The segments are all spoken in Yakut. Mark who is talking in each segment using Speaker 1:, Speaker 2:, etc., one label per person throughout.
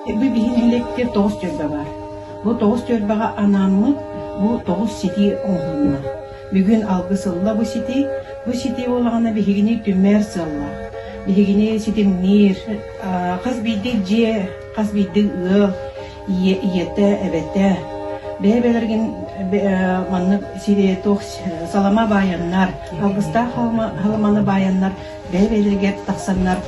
Speaker 1: Бу биһи нэһилиэккэ тоҕус түөлбэ баар. Бу тоҕус түөлбэҕэ анааммыт бу тоҕус ситии оҥоһулунна. Бүгүн алгыс ылла бу ситии. Бу ситии буоллаҕына биһигини түмэр сыаллаах. Биһигини ситимниир. Хас биирдии дьиэ, хас биирдии ыал ийэ, ийэтэ, эбэтэ бэйэ-бэйэлэригин маннык туох салама баайаннар, алгыстаах халаманы баайаннар бэйэ-бэйэлэригэр тахсаннар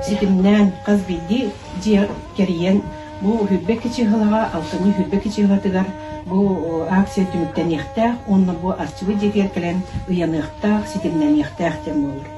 Speaker 1: ситимнээн хас биирдии дьиэ кэрийэн бу Хүрбэ кичиһылаҕа алтынньы Хүрбэ кичиһылатыгар бу акция түмүктэниэхтээх уонна бу Арчыбыт дьиэтигэр кэлэн ыйаныахтаах, ситимнэниэхтээх диэн буолар.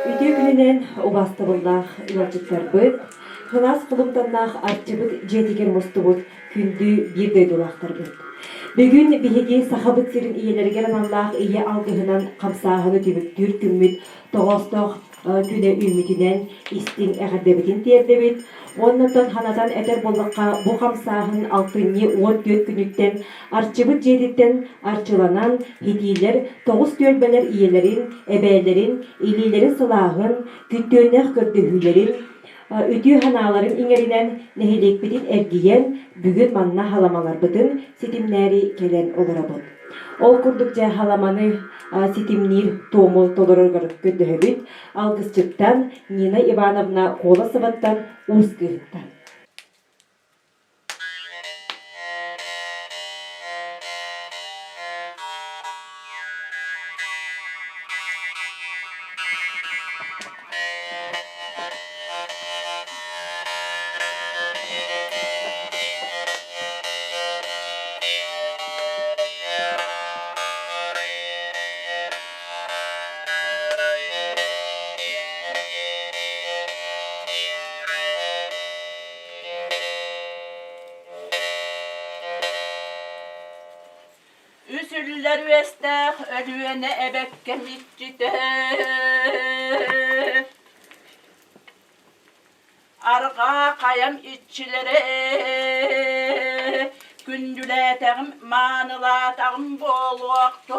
Speaker 2: Үтүө күнүнэн убаастабыллаах ыалдьыттарбыт, кылаас кулумтаннаах Арчыбыт дьиэтигэр мустубут күндү биир дойдулаахтарбыт. Бүгүн биһиги Сахабыт сирин ийэлэригэр аналлаах ийэ алгыһынан хамсааһыны түмүктүүр күммүт тоҕоостоох. күнэ үүммүтүнэн истиҥ эҕэрдэбитин тиэрдэбит. Уоннаттан ханатан этэр буоллахха, бу хамсааһын алтынньы 14 күнүттэн Арчыбыт дьиэтиттэн арчыланан, итиилэр тоҕус түөлбэлэр ийэлэрин, эбээлэрин, илиилэрин сылааһын, күттүөннээх көрдөһүүлэрин, үтүө санааларын иҥэринэн нэһилиэкпитин эргийэн, бүгүн манна халамаларбытын ситимнээри кэлэн олоробут. Ол курдук дьэ халаманы ситимниир туому толороргор көрдөһөбүт алгысчыттан Нина Ивановна Колосоваттан Уус Кыыһыттан.
Speaker 3: Үс үллэр үөстээх Өлүөнэ эбэккэм иччитэ Арҕаа хайам иччилэрэ Күндүлээтэҕим, маанылаатаҕым буолуохтун,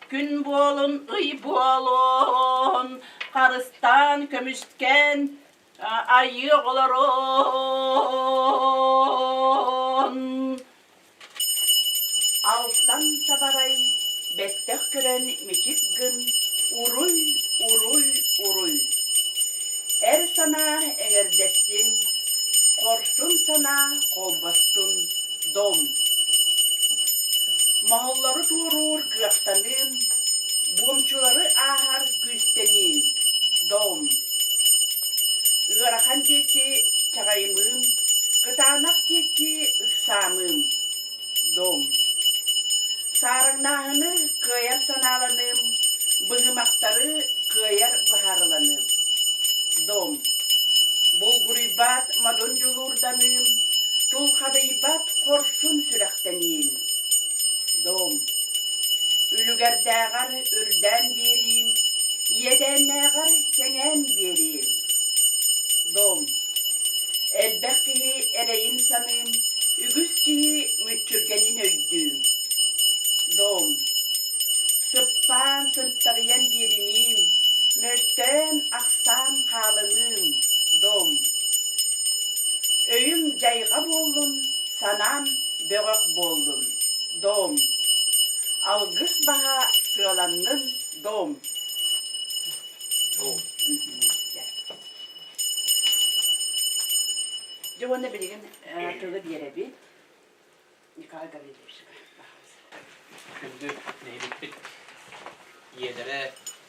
Speaker 3: Күн буолун, ый буолун, Харыстаан, көмүскээн айыы оҕолорун. Алтан сабарай, бэттэх көрөн мичик гын, уруй, уруй, уруй. Эр санаа эҥэрдэстин, хорсун санаа холбостун, дом. Моһоллору туоруур кыахтаныым, буомчулары ааһар күүстэниим, дом. Ыарахан диэки чаҕайымыым, кытаанах диэки ыксаамыым, дом. Саараҥнааһыны кыайар санааланыым, быһымахтары кыайар быһаарыланыым, дом. Булгуруйбат модун дьулуурданыым, тулхадыйбат хорсун сүрэхтэниим, дом. Үлүгэрдээҕэр үрдээн биэриим, иэдээннээҕэр кэҥээн биэриим, дом. Элбэх киһи эрэйин саныым, үгүс киһи мүччүргэнин өйдүүм, дом. Сыппаан сынтарыйан биэримиим, мөлтөөн ахсаан хаалымыым, дом. Өйүм дьайҕа буоллун, санаам бөҕөх буоллун, дом. Алгыс баһа сыаланнын, дом. Дьэ уонна билигин тылы биэрэбит Николай Гаврильевичка.
Speaker 4: Күндү нэһиликпит ийэлэрэ,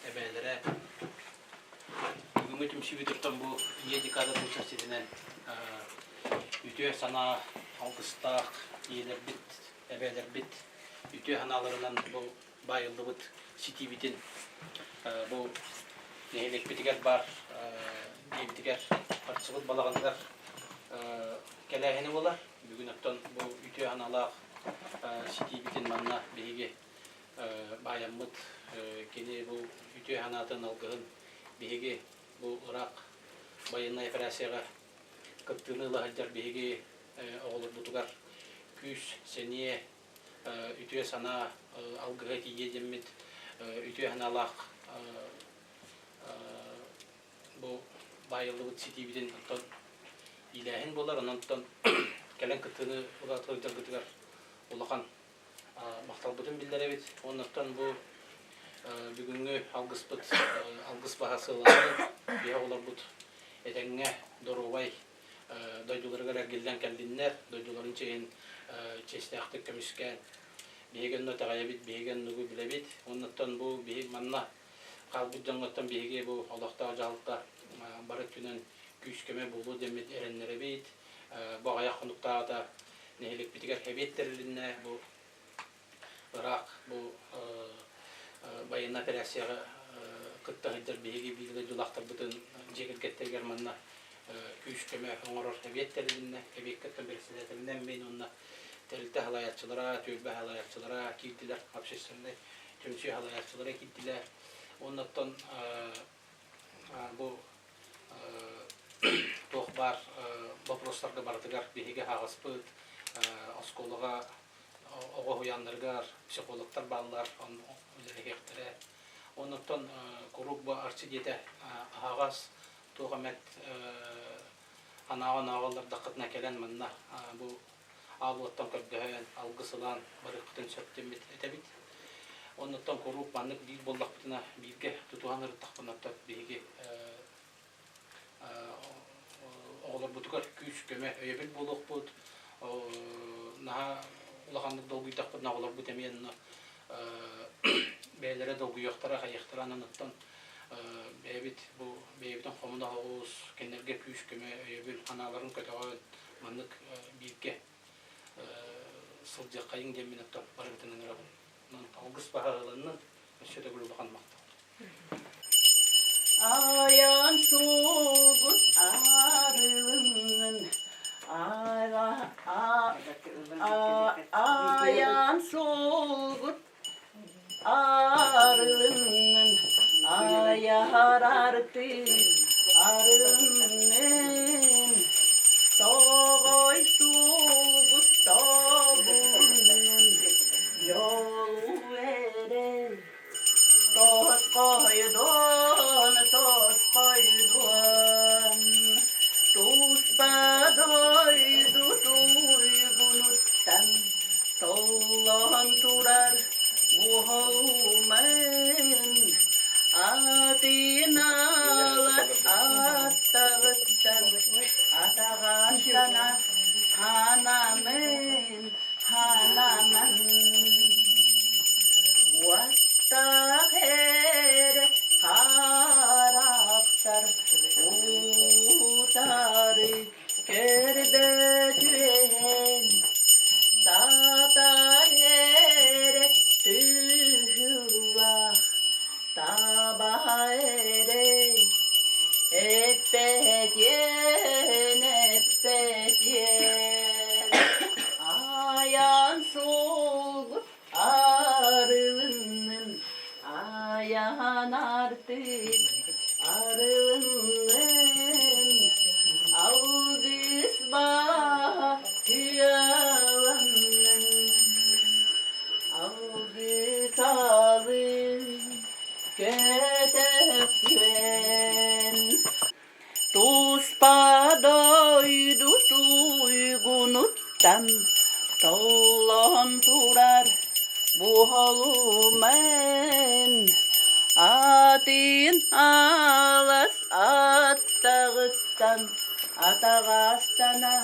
Speaker 4: эбээлэрэ бүгүҥҥү түмсүүбүт оттон бу ийэ декадатын чэрчитинэн үтүө санаа алгыстаах ийэлэрбит, эбээлэрбит үтүө санааларынан бу баайыллыбыт ситиибитин бу нэһилиэкпитигэр баар дьиэбитигэр харчыбыт балаҕаныгар кэлээһини буолар. Бүгүн оттон бу үтүө санаалаах ситиибитин манна биһиги баайаммыт кини бу үтүө санаатын алгыһын биһиги бу ыраах байыаннай операцияҕа кыттыыны ыла сылдьар биһиги оҕолорбутугар күүс, сэниэ, үтүө санаа алгыһа тиийиэ диэммит үтүө санаалаах бу баайыллыбыт ситиибитин оттон иилээһин буолар. Онон кэлэн кыттыыны ыла сылдьаргытыгар улахан махталбытын биллэрэбит. Оннуттан бу бүгүҥҥү алгыспыт алгыс баһа сыаланан биһи оҕолорбут этэҥҥэ доруобай дойдуларыгар эргиллэн кэллиннэр, дойдуларын чиэһин чиэстээхтик көмүскээн биһиги онно итэҕэйэбит, биһиги оннугу билэбит. Оннуттан бу биһи манна хаалбыт дьоҥҥоттон биһиги бу олохтоох дьаһалта бары өттүнэн күүс-көмө буолуо диэммит эрэннэрэбит. Бу аҕыйах хонуктааҕыта нэһилиэкпитигэр эбиэт тэрилиннэ. Бу ыраах бу байыаннай операцияҕа кытта сылдьар биһиги биир дойдулаахтарбытын дьиэ кэргэттэригэр манна күүс-көмө оҥорор эбиэт тэрилиннэ. Эбиэккэ бэрэссэдээтэлинэн мин уонна тэрилтэ салайааччылара, түөлбэ салайааччылара киирдилэр, общественнай түмсүү салайааччылара киирдилэр. Оннуттан бу туох баар боппуруостарга барытыгар биһиги аһаҕаспыт, оскуолаҕа оҕо уһуйааннарыгар психологтар бааллар, үлэлэһиэхтэрэ. Оннуттан куруук бу Арчы диэтэ аһаҕас, туох эмэт анааҕа ыллардаххытына кэлэн манна бу аал уоттан көрдөһөн, алгыс ылан барыахпытын сөп диэммит этэбит. Оннуттан куруук маннык биир буоллахпытына, бииргэ тутуһан ырыттахпына биһиги оҕолорбутугар күүс-көмө, өйөбүл буолуохпут. Наһаа улаханнык долгуйдахпытына оҕолорбут эмиэ онно бэйэлэрэ долгуйуохтара, хайыахтара ананыттан бэйэбит бу бэйэбитин хомуна оҕус, кинилэргэ күүс-көмө, өйөбүл санааларын көтөҕөн маннык бииргэ сылдьыаххайыҥ диэммин оттон барыгытын ыҥырабын. Алгыс баһаарыланнын, өссө төгүл улахан махтал.
Speaker 5: Айан суолгут арылыннын, Айан суолгут арылыннын, Айар артык арылыннын, Тоҕой суолгут тобулуннун, Дьолу эрэл Тосхойдуон, тосхойдуон, туспа дойду туйгунуттан толлон турар буолуман, атын алас аттаҕыттан атаҕастана хаанамын, хаанаман. Уоттаах эрэ харахтар утары көрбөтүөн, татар эрэ тыһыллах таба эрэ эппэтиэн, эппэтиэн. Айан суолгут арылыннын, айан артык арылыннын, алгыс баһыаланнын, алгыс алын көтөхтүөн. Туспа дойду туйгунуттан толлон турар буолуман, атын алас аттаҕыттан атаҕастана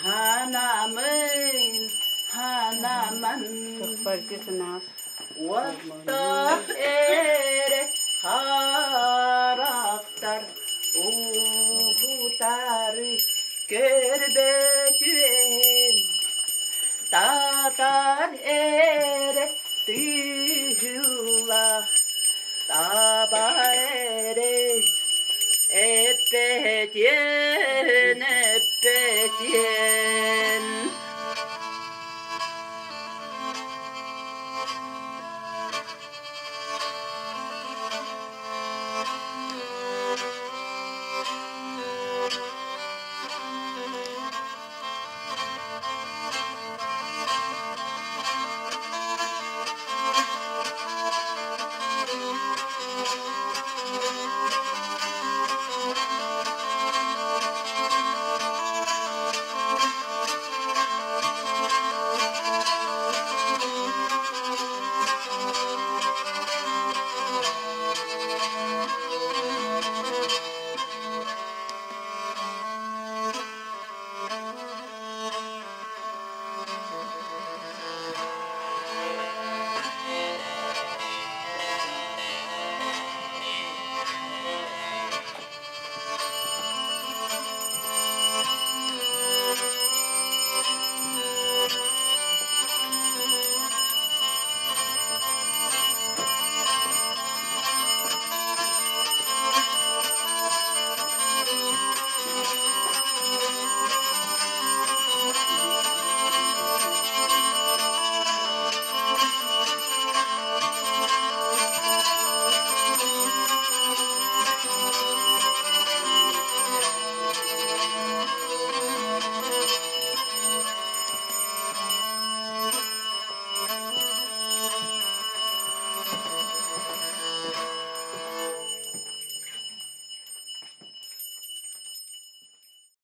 Speaker 5: хаанамын, хаанаман. Уоттаах эрэ харахтар уһутары көрбөтүөн, татар эрэ тыыллах таба эрэ эппэтиэн.